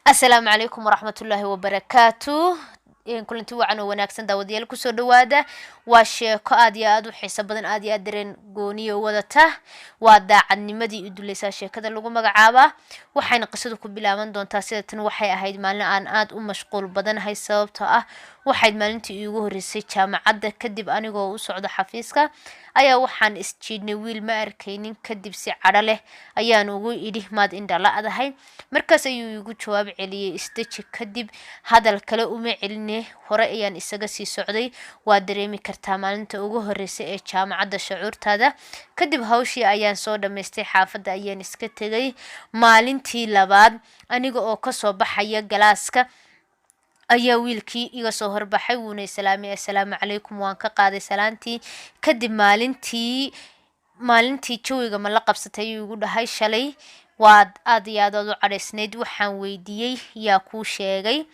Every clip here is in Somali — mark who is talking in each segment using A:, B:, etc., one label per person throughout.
A: Asalaamu calaykum waraxmatullaahi wabarakaatu. Kulanti wacan oo wanaagsan, daawadayaal, kusoo dhawaada. Waa sheeko aad iyo aad u xiiso badan, aad iyo aad dareen gooniya wadata. Waa "Daacadnimadii Iduleysaa" sheekada lagu magacaabaa. Waxayna qisadu ku bilaaban doontaa sida tan. Waxay ahayd maalin aan aad u mashquul badanahay, sababtoo ah waxayd maalintii iigu horreysay jaamacadda. Kadib anigoo u socdo xafiiska ayaa waxaan isjiidhnay wiil ma arkaynin. Kadib si cadho leh ayaan ugu idhi, "Maad indhala-dahay?" Markaas ayuu iigu jawaab celiyey, "Isdeji." Kadib hadal kale uma celine, hore ayaan isaga sii socday. Waa dareemi kartaa maalinta ugu horreysay ee jaamacadda shucuurtaada. Kadib hawshii ayaan soo dhammaystay, xaafadda ayaan iska tegay. Maalintii labaad aniga oo kasoo baxaya galaaska ayaa wiilkii iga soo horbaxay, wuuna islaamay. "Assalaamu calaykum." Waan ka qaaday salaantii. Kadib Maalintii jawiga ma la qabsatay?" ayuu igu dhahay. "Shalay waad aad iyo aad aad u cadhaysnayd." Waxaan weydiiyey, "Yaa kuu sheegay?"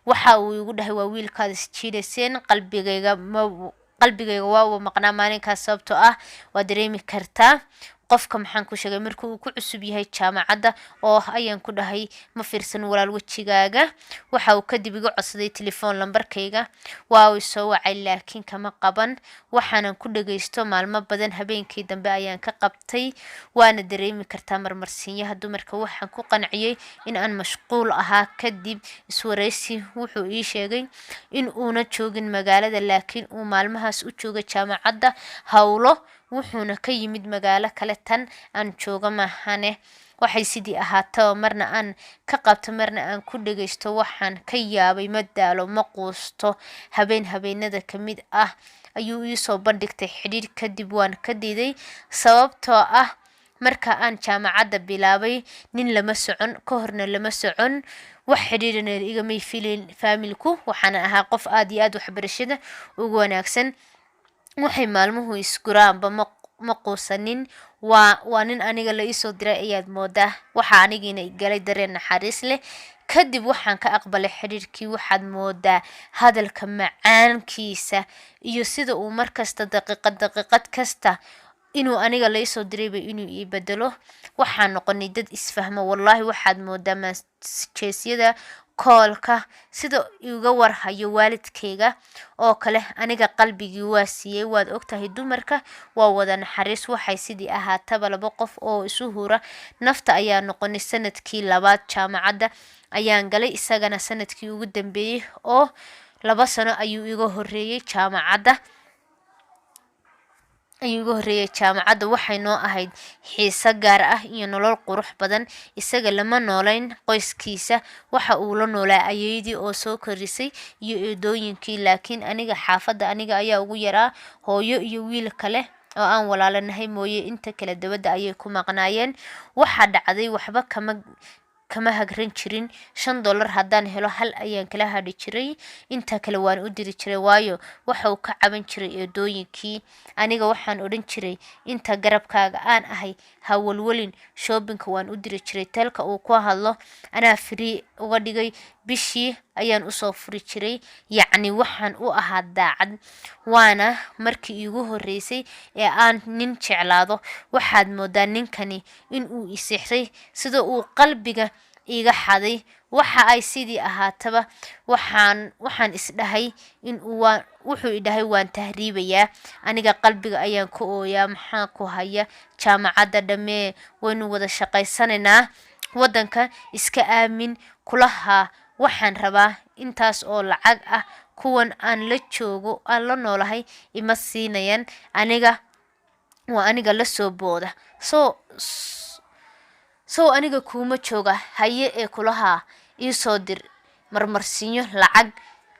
A: Waxa uu igu dhahay, "Waa wiilkaad isjiidayseen." Qalbigayga ma qalbigayga waa uu maqnaa maalinkaas, sababtoo ah waa dareemi kartaa qofka, maxaan ku sheegay, marka uu ku cusub yahay jaamacadda. "Oo," ayaan ku dhahay, "ma fiirsan walaal wejigaaga." Waxa uu kadib iga codsaday telefoon lambarkayga. Waa uu soo wacay, laakiin kama qaban. Waxaanan ku dhagaysto maalmo badan. Habeenkii dambe ayaan ka qabtay. Waana dareemi kartaa marmarsiinyaha dumarka. Waxaan ku qanciyey in aan mashquul ahaa. Kadib iswareysi wuxuu ii sheegay in uuna joogin magaalada, laakiin uu maalmahaas u joogay jaamacadda howlo, wuxuuna ka yimid magaalo kale, tan aan jooga maahane. Waxay sidii ahaataba, marna aan ka qabto, marna aan ku dhagaysto. Waxaan ka yaabay, ma daalo, ma quusto. Habeen habeenada ka mid ah ayuu iisoo bandhigtay xidhiidh. Kadib waan ka diiday, sababtoo ah marka aan jaamacadda bilaabay nin lama socon, ka horna lama socon, wax xidhiidhana igamay filin faamilku. Waxaana ahaa qof aad iyo aad waxbarashada ugu wanaagsan. Waxay maalmuhu isguraanba, ma quusanin. Waa nin aniga la iisoo diray ayaad moodaa. Waxaa anigiina galay dareen naxariis leh. Kadib waxaan ka aqbalay xidhiidhkii. Waxaad moodaa hadalka macaankiisa iyo sida uu markasta, daqiiqad daqiiqad kasta, inuu aniga la isoo dirayba inuu ii bedelo. Waxaan noqonay dad isfahmo. Wallaahi, waxaad moodaa messages-yada, call-ka, sida iga warhayo waalidkayga oo kale. Aniga qalbigii waa siiyey. Waad ogtahay, dumarka waa wada naxariis. Waxay sidii ahaataba, laba qof oo isu hura nafta ayaa noqonay. Sanadkii labaad jaamacadda ayaan galay, isagana sanadkii ugu dambeeyey, oo 2 sano ayuu iga horeeyey jaamacadda ayuu iga horreeyay jaamacadda. Waxay noo ahayd xiise gaar ah iyo nolol qurux badan. Isaga lama noolayn qoyskiisa, waxa uu la noolaa ayeydii oo soo korisay iyo eedooyinkii, laakiin aniga xaafadda aniga ayaa ugu yaraa. Hooyo iyo wiil kale oo aan walaalanahay mooye, inta kale dabadda ayay ku maqnaayeen. Waxaa dhacday, waxba kama hagran jirin. $5 haddaan helo, hal ayaan kala hadhi jiray, inta kale waan u diri jiray, waayo waxa uu ka caban jiray eedooyinkii. Aniga waxaan odhan jiray, "Inta garabkaaga aan ahay, ha walwalin." Shopping-ka waan u diri jiray. Telka uu ku hadlo anaa free uga dhigay, bishii ayaan usoo furi jiray. Yacni waxaan u ahaa daacad, waana markii iigu horreysay ee aan nin jeclaado. Waxaad moodaa ninkani in uu isixray, sida uu qalbiga iiga xaday. Waxa ay sidii ahaataba, waxaan isdhahay in uu waa wuxuu idhahay, "Waan tahriibayaa." Aniga qalbiga ayaan ka ooyaa. "Maxaa ku haya? Jaamacadda dhammee, waynu wada shaqaysanaynaa, waddanka iska aamin." "Kulahaa, waxaan rabaa intaas oo lacag ah, kuwan aan la joogo, aan la noolahay, ima siinayaan." Aniga waa aniga la soo booda, "Sow aniga kuuma jooga?" "Haye ee," kulahaa, "iisoo dir." Marmarsiinyo lacag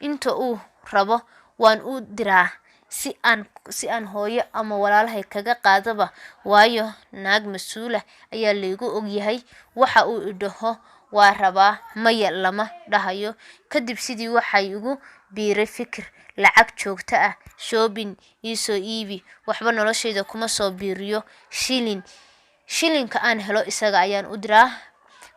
A: inta uu rabo waan u diraa, si aan hooyo ama walaalahay kaga qaadaba, waayo naag mas-uula ayaa laygu ogyahay. Waxa uu idhaho waa rabaa, maya lama dhahayo. Kadib sidii waxay igu biiray fikir lacag joogto ah, shopping iisoo iibi. Waxba noloshayda kuma soo biiriyo shilin. Shilinka aan helo isaga ayaan u diraa.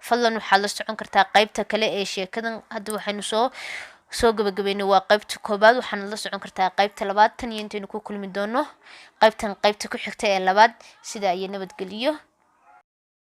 A: Fadlan waxaad la socon kartaa qeybta kale ee sheekadan. Hadda waxaynu soo gabagabeynay waa qeybta koobaad. Waxaana la socon kartaa qeybta labaad. Tan iyo intaynu ku kulmi doono qeybtan qeybta ku xigta ee labaad, sida iyo nabadgeliyo.